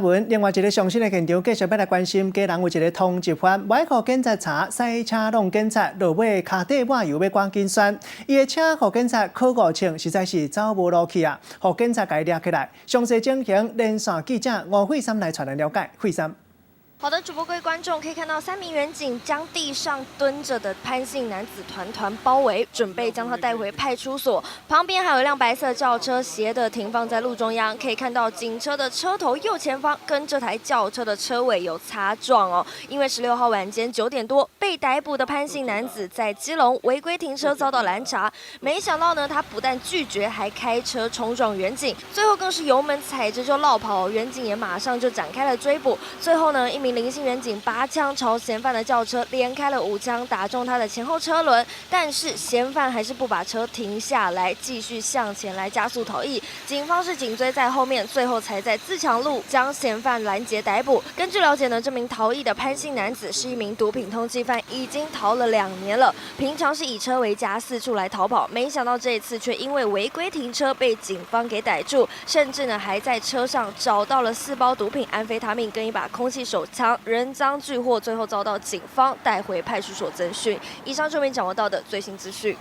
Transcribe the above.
聞，另外一个上新的現場，繼續欲來關心，基隆有一个通緝犯，無愛予警察查，賽車挵警察，落尾跤底抹油欲趕緊竄，伊的車予警察考五槍，實在是走無路去啊，予警察共伊掠起來。詳細情形，連線記者吳慧珊來帶咱了解。慧珊。好的，主播，各位觀眾可以看到，三名員警將地上蹲着的潘姓男子團團包圍，準備將他帶回派出所。旁邊還有一輛白色轎車斜的停放在路中央，可以看到警車的車頭右前方跟這台轎車的車尾有擦撞哦。因為16號晚間9點多被逮捕的潘姓男子在基隆違規停車遭到攔查，沒想到呢，他不但拒絕，還開車衝撞員警，最後更是油門踩着就落跑，員警也馬上就展開了追捕。最後呢，一名林姓員警拔槍朝嫌犯的轎車連開了五槍，打中他的前後車輪，但是嫌犯還是不把車停下來，繼續向前來加速逃逸。警方是緊追在後面，最後才在自強路將嫌犯攔截逮捕。根據了解呢，這名逃逸的潘姓男子是一名毒品通緝犯，已經逃了2年了。平常是以車為家，四處來逃跑，沒想到這一次卻因為違規停車被警方給逮住，甚至呢還在車上找到了四包毒品安非他命跟一把空氣手槍。人贓俱獲，最後遭到警方帶回派出所偵訊。以上就為掌握到的最新資訊。